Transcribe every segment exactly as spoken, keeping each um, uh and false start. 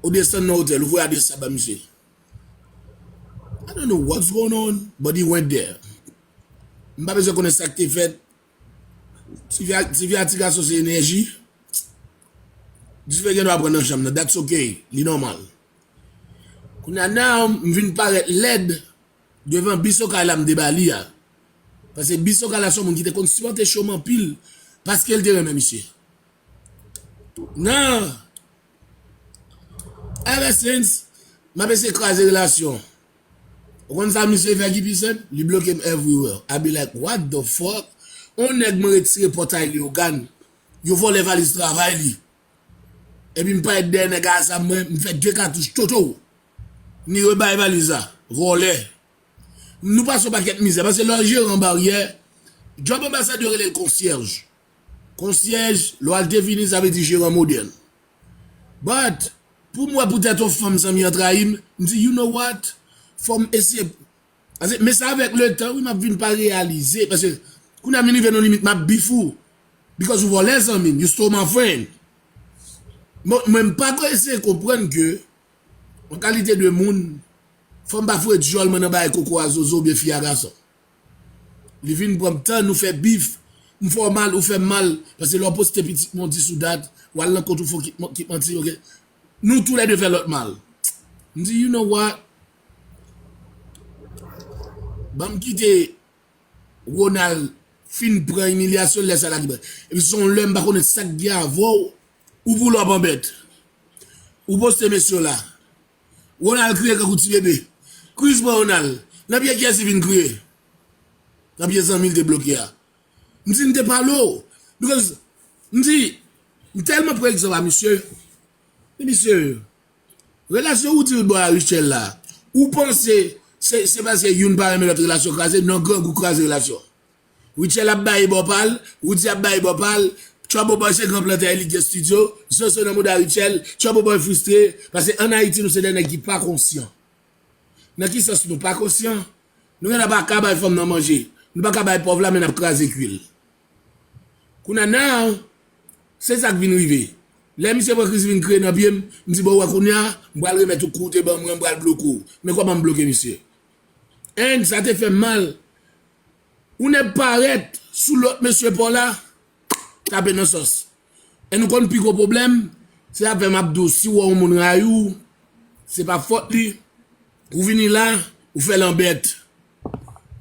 Ou desann nan otèl, ou voye adrès la ba misye. I don't know what's going on, but he went there. M pa bezwen konnen sa k te fèt. Ti fi a, ti fi a, ti gason se enèji. Dife gen dwa pran nan chanm nan. That's okay. Li nòmal. Kounye a now, m vin parèt lèd devan Bisoka la m te ba li a. Paske Bisoka la se yon moun ki te konn sipòte show m anpil paske l te renmen misye. Nan Ever since, m ap eseye kraze relasyon. Ou konn sa misye fè ki pi senp? Li bloke m everywhere. I be like, what the fuck? On nèg mwen retire pòtay Leyogàn, yo vòlè valiz travay li. Epi m parèt dèyè nèg a zam mwen, m fè de katouch, toto. Ni rebay valiz la, vòlè. Nou pase yon pakèt mizè, paske lè w jeran baryè, djòb anbasadè yo rele l konsyèj. Konsyèj, lè w al defini, sa vle di jeran modèn. But, pou m wè poutèt yon fanm zanmi an trayi m, m di, you know what? Fò m eseye. Paske, men sa avèk letan, wi, m ap vin pa reyalize. Paske, kounye a m vin rive nan limit, m ap beef ou. Because ou vòlè zanmi m, you stole my friend. Bon, mwen, m pa ko eseye konprann ke yon kalite de moun, fò m pa foure dyòl mwen nan bagay koko a zozo oubyen fi a gason. Li vin pran m tan, nou fè beef, m fè w mal, ou fè m mal, paske lè w poste pitit mwen, w di sou dat, w al nan kont ou fè w kit, kit manti, ok? Nou toulède fè lòt mal. M di, you know what? Ban m kite Ronald fin pran imilyasyon lè sa la ki pran. Epi se yon lè m pa konnen sa k gen avè w, ou pou lòp anbèt. Ou poste mesye w la. Ronald kriye kankou ti bebe. Chris pran Ronald. Nan pye kiyès li vin kriye? Nan pye zanmi l te bloke a. M di m te pale w. Because, m di, m tèlman pran egzanp a misye. Men misye, relasyon Roody Roodboy a Rutshelle la, ou panse se, se paske youn pa renmen lòt relasyon kraze? Non, grangou kraze relasyon. Rutshelle ap bay bò pa l, Roody ap bay bò pa l, Trouble Boy se gran plantè li gen studio, Zozo nan mouda Rutshelle, Trouble Boy fristre, paske ann Ayiti nou se de nèg ki pa konsyan. Nan ki sans nou pa konsyan? Nou gentan pa ka bay fanm nan manje. Nou pa ka bay pòv la, men n ap kraze kwi l. Kounye a now, se sa k vin rive. Lè misye pran Chris vin kriye nan pye m, m di, bon, wè kounye a, m pral remèt ou kou w te ban mwen, m pral bloke w. Men kòman m bloke misye? And sa te fè m mal. Ou nèk parèt sou lòt mesye pa w la, tape nan sòs. E nou konn pi gwo pwoblèm, se sa k fè m ap di w, si w wè yon moun rayi w, se pa fòt li, ou vini la, ou fè l anbèt.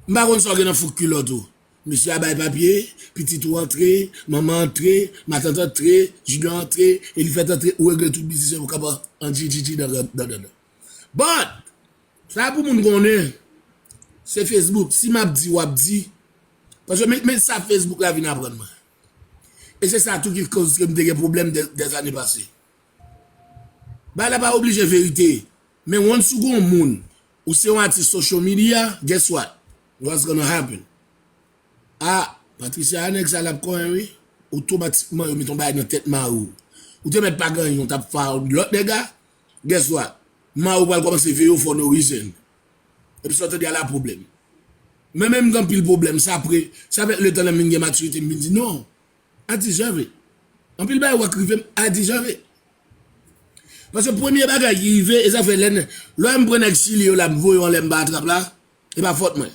M pa konn sa w gen nan fouk kilòt ou. Mesye a bay papye, pitit ou antre, manman antre, matant antre, junior antre, Elifèt antre, ou regle tout biznis yo pou kapab an G G G dan, dan, dan, dan. But, sa pou moun konnen, se Facebook. Si m ap di, w ap di. Paske men, men sa Facebook la vin aprann mwen. E se sa tou ki koz ke m te gen pwoblèm dè, dèzane pase. Bagay la pa oblije verite. Men once ou gon moun, ou se yon atis social media, guess what? What's gonna happen? Ah, Patricia, nèg sa l ap konyen wi. Otomatikman, yo met yon bagay nan tèt mari w. Ou te mèt pa gen anyen, w t ap fè yon lòt nèg a. Guess what? Mari w pral kòmanse veye w for no reason. Epi sa w tande a la pwoblèm. Men menm gen anpil pwoblèm, sa apre, sa avèk letan lè m vin gen matirite, m vin di non. I deserve it. Anpil bagay w ap rive m, I deserve it. Paske premye bagay ki rive, e sa fè lè n, lè m pran nèg Chili yo la, m voye yo anlè m pa atrap la, e pa fòt mwen.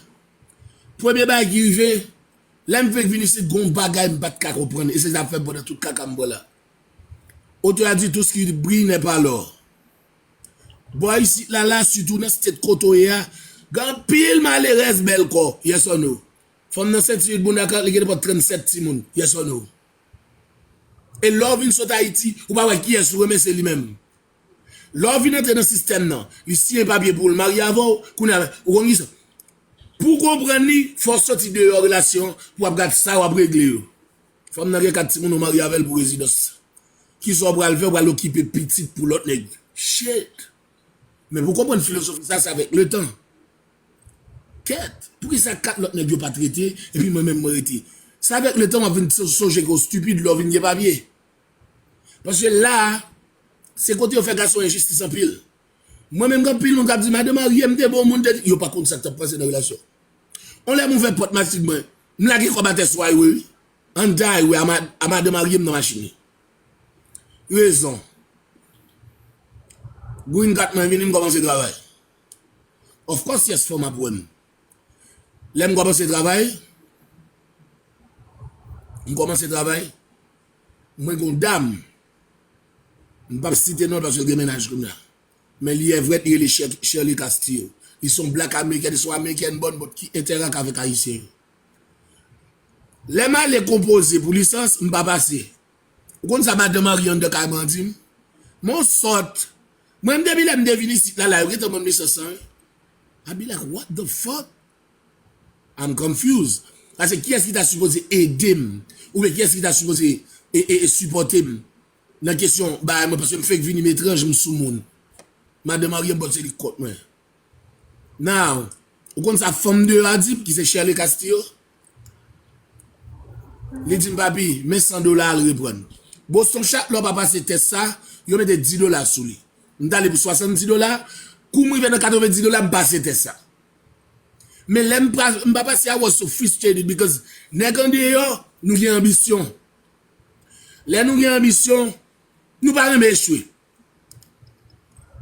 Premye bagay ki rive, lè m fèk vin isit, gon bagay m pa t ka konprann, e se sa k fè m pran tout kaka m bwè la. Auteur a dit tout ce qui brille n'est pas l'or. Bò isit la, la, sitou nan state kote w ye a, gen anpil malerèz bèl kò, yes or no? Fanm nan sèt uit bounda kalot, li gen nenpòt trannsèt timoun, yes or no? E lè w vin sot Ayiti, ou pa wè kiyès ou renmen, se li menm. Lè w vin antre nan sistèm nan, li siyen papye pou l marye avè w, kounye a, ou konn kisa? Pou w konprann li, fò w soti deyò relasyon an, pou w ap gad sa w ap regle yo. Fanm nan gen kat timoun, ou marye avè l pou rezidans. Kisa w pral fè? W pral okipe pitit pou lòt nèg. Shit! Men pou w konprann filozofi sa, se avèk letan. Kèt, poukisa kat lòt nèg yo pa t rete, epi mwen menm mwen rete? Se avèk letan w ap vin so-, sonje ke w stipid lè w vin gen papye. Paske la a, se kote yo fè gason enjistis anpil. Mwen menm, gen anpil moun k ap di, madan marye m te bon moun, te di, yo pa konn sa k t ap pase nan relasyon. On lè m ouvè pòt machin mwen, m lage kòb atè sou highway wi. On the highway, a ma-, a madan marye m nan machin li. Rezon. Green card mwen vini, m kòmanse travay. Of course, yes, fanm ap wè m. Lè m kòmanse travay, m kòmanse travay, mwen gen yon dam, m p ap site non l paske l gen mennaj kounye a. Men li evre, li rele Shir-, Shirley Castillo. Li se yon black American, li se yon American born, but ki entèrak avèk Ayisyen yo. Lè m ale konpoze pou lisans, m pa pase. Ou konn sa madan Marie anndan kay mwen an di m? Mon sòt. Mwen, m depi lè m te vin isit la, la, yo gentan ban m lisans lan, wi. I be like, what the fuck? I'm confused. Paske kiyès ki ta sipoze ede m? Oubyen kiyès ki ta sipoze e, e, e sipòte m nan kesyon bagay mwen? Paske m fenk vini, m etranj, m sou moun. Madan Marie an bòt se li k kont mwen. Now, ou konn sa fanm deyò a di m, ki se Shirley Castillo? Li di m, "Papi, men san dola, al reprann." Boston, chak lè w pa pase tès sa, yo mete dis dola sou li. M t ale pou swasanndis dola, kou m rive nan katrevenndis dola, m pase tès sa. Men lè m pa, m pa pase, I was so frustrated because nèg andeyò, nou gen anbisyon. Lè nou gen anbisyon, nou pa renmen echwe.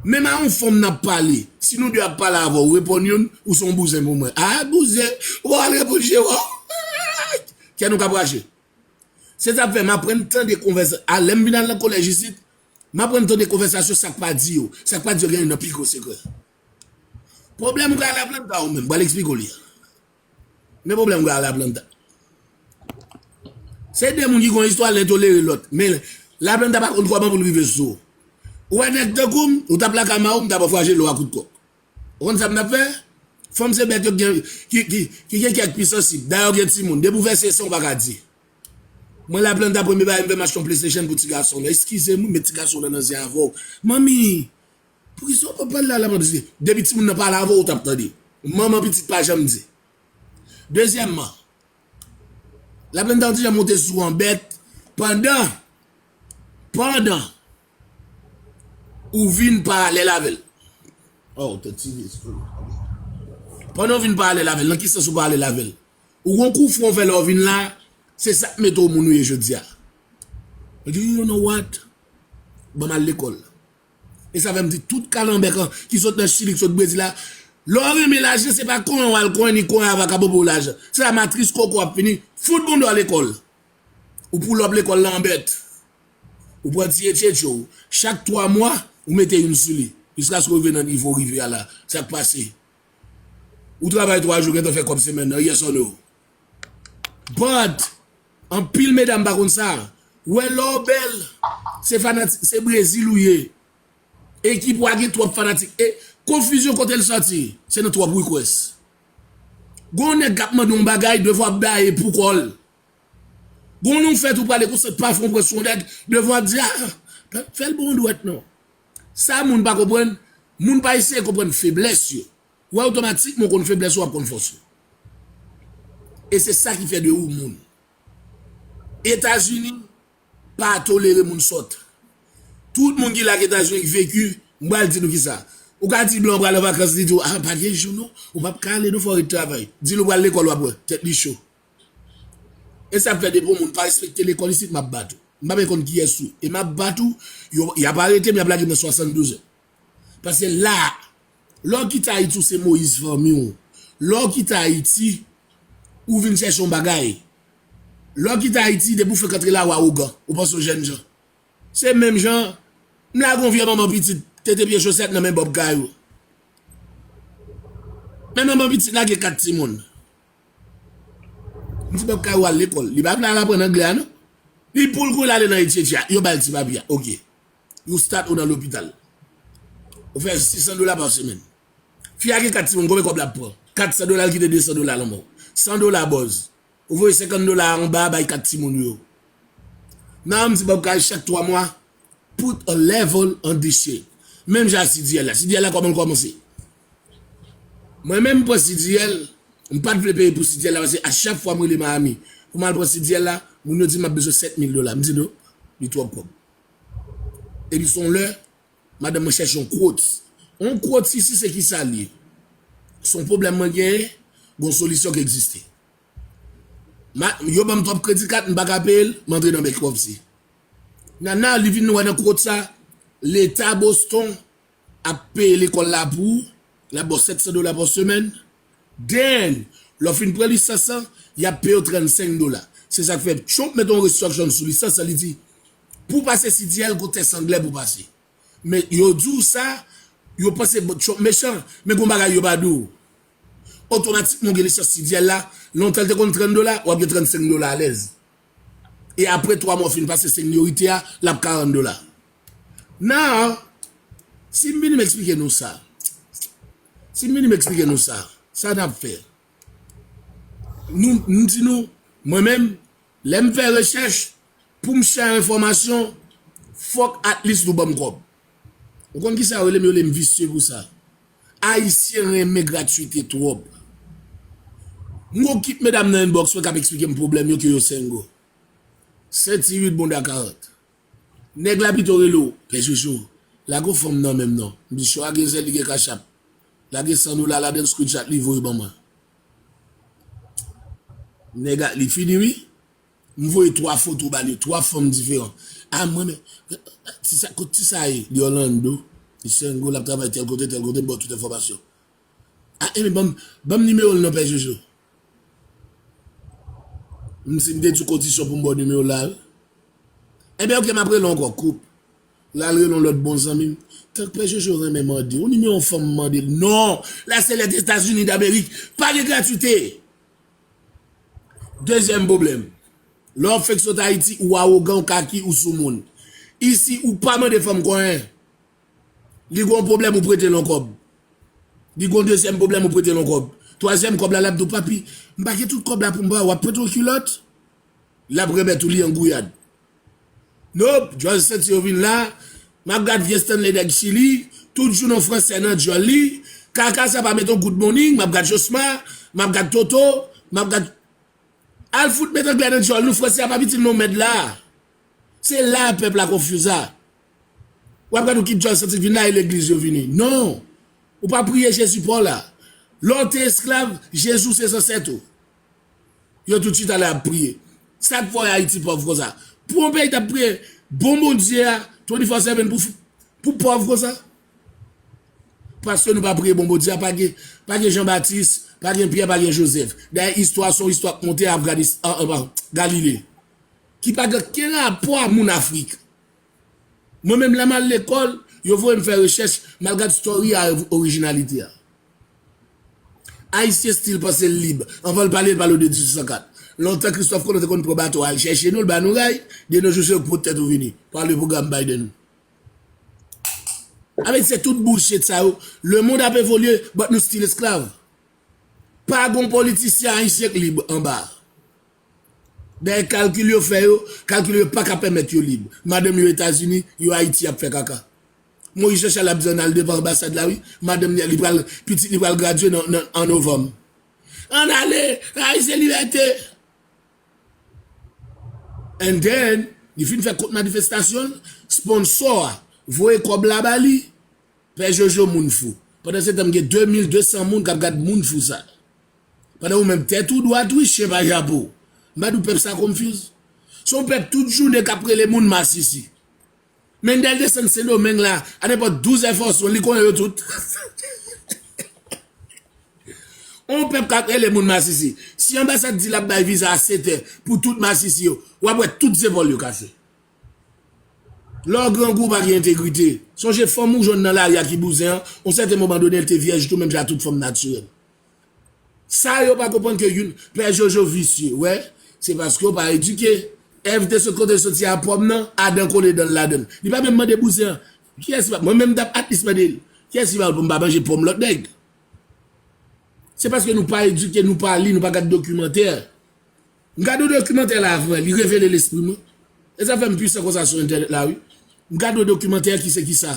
Menm a yon fanm n ap pale, si nou de ap pale avè w, ou reponn youn, ou se yon bouzen pou mwen. A, bouzen, ou pa al reponn je w. Kè nou ka prache. Se sa k fè m aprann tande konvèsa-, a, lè m vin al nan kolèj isit, m aprann tande konvèsasyon sa k pa di yo. Sa k pa di yo gen youn nan pi gwo sekrè. Pwoblèm ou gen a Laplanta ou menm, m pral eksplike w li a. Men pwoblèm ou gen a Laplanta. Se de moun ki gon istwa, len tolere lòt. Men Laplanta pa konn kòman pou l rive sou ou. Ou wè nèg tankou m, ou t ap lakay mari w, m t ap anfwaje lò a kout kòk. Ou konn sa m t ap fè? Fanm se bèt yo ki gen, ki, ki, ki gen kè k pi sansib. Dayè w gen timoun. Depi w vèse san, w pa ka di. Mwen Laplanta, premye bagay m fè, m achte yon PlayStation pou ti gason m. Eskize m, wi, men ti gason w nan nan zye avè w. Manmi, poukisa w pa pale a Laplanta? Paske depi timoun nan pale avè w, ou t ap tande. Manman pitit pa janm di. Dezyèmman, Laplanta, ou ti jan monte sou an bèt pandan, pandan ou vin paralèl avè l. Oh, te tire sou. Pandan ou vin paralèl avè l, nan ki sans ou paralèl avè l? Ou gon kou fwon fè lè w vin la, se sa k mete w moun ou ye jodi a. Mwen di, "You know what? Ban m al lekòl." E sa fè m di tout kalanbè ki sot nan Chili, ki sot Brezil la, lè w renmen lajan, se pa konyen w al konyen ni konyen avè w ka pote w lajan. Se la matris koko ap fini, fout bounda w lekòl. Ou pull up lekòl la an bèt. Ou pran ti etchetcho w. Chak twa mwa, ou mete youn sou li. Jiskaske w rive nan nivo w rive a la. Sa k pase? Ou travay twa jou, gentan fè kòb semèn nan. Yes or no? But, anpil medam pa konn sa. Wè lè w bèl, se fanatik, se Brezil ou ye. Ekip ou a gen twòp fanatik. E konfizyon kote l sòti? Se nan twòp request. Gon nèg k ap mande yon bagay, devwa ap baye pou kò l. Gon nou fèt ou prale konsa pa fè yon pran sou yon nèg, devwa ap di, "Ah, fè l bon dwèt non." Sa moun pa konprann, moun pa eseye konprann feblès yo. Wè otomatikman w konn feblès ou, w ap konn fòs ou. E se sa ki fè de ou moun. Etazini pa tolere moun sòt. Tout moun ki la k Etazini ki veki, m pral di nou kisa. Ou ka di blan w pral an vakans, li di w, "Ah, pa gen jou non, ou p ap ka ale non, fò w ret travay." Di l ou pral lekòl, w ap wè, tèt li cho. E sa fè depi yon moun pa respekte lekòl isit, m ap bat ou. M pa menm konn kiyès ou. E m ap bat ou, yo, y ap arete m, y ap lage m nan swasanndouz è. Paske la, lè w kite Ayiti, ou se Moyiz fanmi w. Lè w kite Ayiti, ou vin chèche yon bagay. Lè w kite Ayiti, depi w fenk antre la, ou awogan. Ou panse w jènjan. Se menm jan, m lage yon vye manman pitit, tete pye chosèt nan men Bòb Kayou. Men manman pitit la gen kat timoun. M di Bòb Kayou al lekòl. Li pa vle al aprann anglè a, non. Li pou l kounye a ale nan H H A. Yo ba l ti papye a. Oke. Yo start ou nan lopital. Ou fè sis san dola pa semèn. Fi a gen kat timoun, konbyen kòb l ap pran? Kat san dola, l kite de san dola lanmò. San dola buzz. Ou voye senkant dola anba, bay kat timoun yo. Nan m di Bòb Kayou chak twa mwa, put a level on this shit. Menm jan a C D L la. C D L la kòman l kòmanse? Mwen menm m pran C D L, m pa t vle peye pou C D L la, paske a chak fwa m rele Miami pou m al pran C D L la, moun yo di m ap bezwen sèt mil dola. M di non, li twòp kòb. Epi se yon lè, madanm mwen chèche yon quotes. Yon quotes isi se kisa l ye? Se yon pwoblèm mwen genyen, gon solisyon ki egziste. Ma-, yo ban m twòp kredi kat, m pa ka peye l, m antre nan bankruptcy. Nana, li vin wè nan quotes sa, leta Boston, ap peye lekòl la pou ou, l ap ba w sèt san dola pa semèn. Then, lè w fin pran lisans lan, y ap peye w trannsenk dola. Se sa k fè Trump mete yon restriction sou lisans lan, li di, pou w pase C D L, gon tès anglè pou w pase. Men yo di w sa, yo panse Trump mechan, men gon bagay yo pa di w. Otomatikman w gen lisans C D L la, lontan l te konn trant dola, w ap gen trannsenk dola alèz. E apre twa mwa w fin pase senyorite a, l ap karant dola. Now, si m vini m eksplike nou sa, si m vini m eksplike nou sa, sa n ap fè? Nou, m di nou, mwen menm, lè m fè rechèch, pou m share enfòmasyon, fòk at least nou ban m kòb. Ou konn kisa yo rele m? Yo rele m visye pou sa. Ayisyen renmen gratwite twòp. M gon kit medam nan inbox mwen k ap eksplike m pwoblèm yo ke yo sengo. Senti uit bonda karant. Nèg la pito rele w, Pè Jojo, lage yon fanm nan menm non. M di, cho a gen zèl, li gen kachap. Lage san dola ladan l, screenshot li voye ban mwen. Nèg la, li fini wi. M voye twa foto ba li, twa fanm diferan. A mwen men, ti sa, kot ti sa ye? Li Orlando, li sengo, l ap travay tèl kote, tèl kote, m ba w tout enfòmasyon. A, enben, ban m, ban m nimewo l non, Pè Jojo. M di, m te di w kondisyon pou m ba w nimewo l la, wi. Enben, oke, m ap rele w ankò, koup. L al rele yon lòt bon zanmi m. Tank Pè Jojo renmen mande, ou nimewo yon fanm mande l. Non, la se Lèzetazini Damerik, pa gen gratwite. Dezyèm pwoblèm. Lè w ap fenk sot Ayiti, ou awogan, ou kaki, ou soumoun. Isi, ou pa mande fanm konyen. Li gon pwoblèm, ou prete l yon kòb. Li gon dezyèm pwoblèm, ou prete l yon kòb. Twazyèm kòb la, l ap di w, papi, m pa gen tout kòb la pou m ba w, w ap prete yon kilòt? L ap remèt ou li an gouyad. Nop, djòl sèt yo vin la, m ap gad vye Stanley nèg Chili, tout jou non fransè nan djòl li, kaka sa pa met yon good morning, m ap gad Josma, m ap gad Toto, m ap gad Al fout met anglè nan djòl nou, fransè a pa pitit non mèd la. Se la pèp la konfyouz a. W ap gade w ki djòl santi vin la e legliz yo vini. Non. Ou pa priye Jezi pa w la. Lè w te esklav, Jezi se zansèt ou. Yo tout chita la ap priye. Sa k fè Ayiti pòv konsa? Pou yon peyi t ap priye bon Bondye a twenty-four seven pou, pou pòv konsa? Paske nou pa priye bon Bondye a, pa gen, pa gen Jan Batis, pa gen Pyè, pa gen Jozèf. Dayè, istwa se yon istwa k monte Afganis-, an, an, Galile. Ki pa gen okenn rapò a moun Afrik. Mwen menm, lè m al lekòl, yo voye m fè rechèch, m al gad story a orijinalite a. Ayisyen still panse l lib. Anvan l pale, l pale w de dizuit san kat. Lontan, Kristòf Kolon te konn pran bato al chèche nou, l ba nou ray. De nos jours, se yo k pot tèt ou vini. Pa le pwogram Biden. Avèk se tout bullshit sa yo, lemonn ap evolye, but nou still esklav. Pa gon politisyen ayisyen k lib anba. Dayè kalkil yo fè yo, kalkil yo pa ka pèmèt yo lib. Madanm yo Etazini, yo Ayiti ap fè kaka. Moyiz Janchal ap di ann al devan anbasad la wi. Madanm li, li pral, pitit li pral gradye nan, nan, an novanm. Ann ale, Ayisyen libète! And then, li fin fè kont manifestasyon l, sponsò a voye kòb la ba li, Pè Jojo moun fou. Pandan se tan m gen de mil de san moun k ap gad moun fou sa. Pandan ou menm tèt ou dwat wi, chen pa japo. M pa di w pèp sa confuse. Se yon pèp tout jounen k ap rele moun masisi. Mendel desann Sendomeng la, a nenpòt douz enfòsyon, li konnen yo tout. On pèp k ap rele moun masisi. Si anbasad di l ap bay viza a sèt è pou tout masisi yo, w ap wè tout zepòl yo kase. Lè w grangou, w pa gen entegrite. Sonje fanm ou jwenn nan lari a ki bouzen an, yon sèten moman done, l te vyèj tou, menm jan ak tout fanm natirèl. Sa yo pa konprann ke youn, Pè Jojo visye, wè, se paske w pa edike. Èv te sot kote l soti a pòm nan, Adan kole dan l ladan l. Li pa menm mande bouzen an. Kiyès ki pa, mwen menm m t ap at least mande l. Kiyès ki pa pou m pa manje pòm lòt nèg? Se paske nou pa edike, nou pa li, nou pa gad dokimantè. M gade yon dokimantè la vre, li revele lespri m wi. E sa fè m pwisan konsa sou entènèt la wi. M gade yon dokimantè ki se kisa?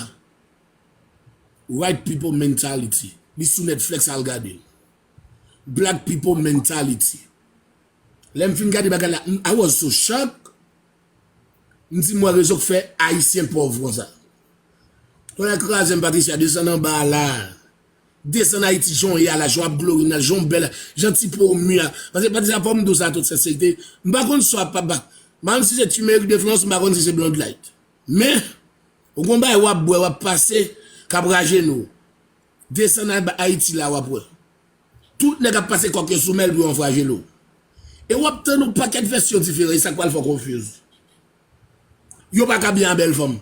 White people mentality. Li sou Netflix, al gade l. Black people mentality. Lè m fin gade bagay la, m, I was so shocked. M di m wè rezon k fè Ayisyen pòv konsa. Tonnè kraze m, Patricia, desann anba a la. Desann Ayiti jan w ye a la, jan w ap glorifye l, jan w bèl, jan ti po w mi a. Paske Patricia, fò m di w sa an tout senserite, m pa konn sa w ap, pa, pa, m pa konn si se turmeric de France, m pa konn si se Blonde Light. Men, ou gon bagay w ap bwè, w ap pase, k ap raje nou. Desann Ayiti la, w ap wè. Tout nèg ap pase kòk yo sou men l pou yo anfwaje l ou. E w ap tann yon pakèt vèsyon diferan, e sa k pral fè w konfyiz. Yo pa ka byen a bèl fanm.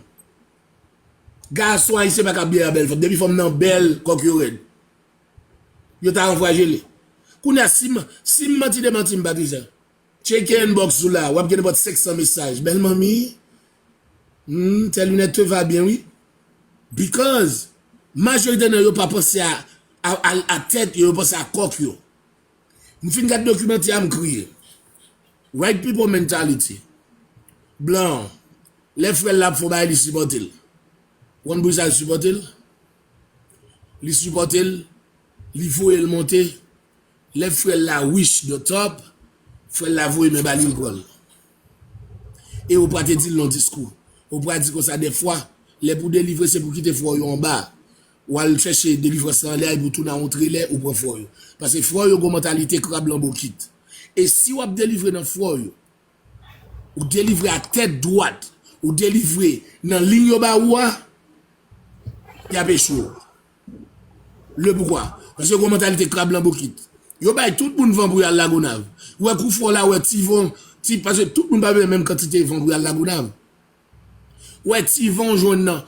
Gason ayisyen pa ka byen a bèl fanm. Depi fanm nan bèl, kòk yo rèd. Yo ta anfwaje li. Kounye a, si m, si m manti de manti, m pa di sa. Tcheke inbox ou la, w ap gen nenpòt senk san mesaj. Bèl manmi, hmm, tèl linèt te va byen, wi. Because majorite nan yo pa panse a, a, a, a tèt yo, yo panse a kòk yo. M fin gad dokimantè a, m kriye. White people mentality. Blan, lè frè l la ap fè yon bagay, li sipòte l. Ou konn poukisa l sipòte l? Li sipòte l, li voye l monte. Lè frè l la rich the top, frè l la voye men ba li, l pran l. E ou pa te di l nan diskou. Ou pa di konsa dèfwa, lè pou delivre se pou kite frè yo anba. Ou al chèche delivrans lan anlè a epi ou tounen a yon trelè, ou pran frè yo. Paske frè yo gon mantalite krab lan bokit. E si w ap delivre nan frè yo, ou delivre ak tèt dwat, ou delivre nan liy yo ba ou a, y ap echwe w. Le poukwa? Paske yo gon mantalite krab lan bokit. Yo bay tout moun van pou y al Lagonav. Ou wè kou fò la, ou wè ti van, ti, paske tout moun pa bezwen menm kantite van pou y al Lagonav. Ou wè ti van w jwenn nan,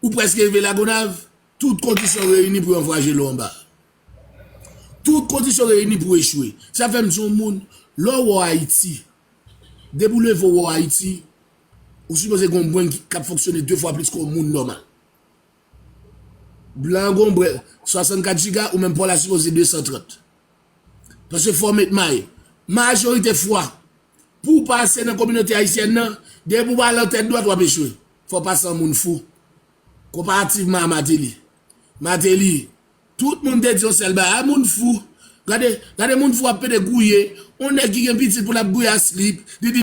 ou prèske rive Lagonav, tout kondisyon reyini pou yo anfwaje l ou anba. Tout kondisyon reyini pou w echwe. Sa fè m di yon moun, lè w wè w Ayiti, depi w leve w wè w Ayiti, ou sipoze gen yon brenn ki, k ap fonksyone de fwa plis ke yon moun nòmal. Blan an gen yon brenn swasannkat jiga, ou menm pa w la sipoze de san trant. Paske fò w met may. Majorite fwa, pou w pase nan kominote ayisyèn nan, depi w pa al nan tèt dwat, w ap echwe. Fò w pase an moun fou. Konparativman a Martelly. Martelly, tout moun te di yon sèl bagay, a moun fou. Gade, gade moun fou ap pede gouye, yon nèg ki gen pitit pou l ap gouye a slip, li di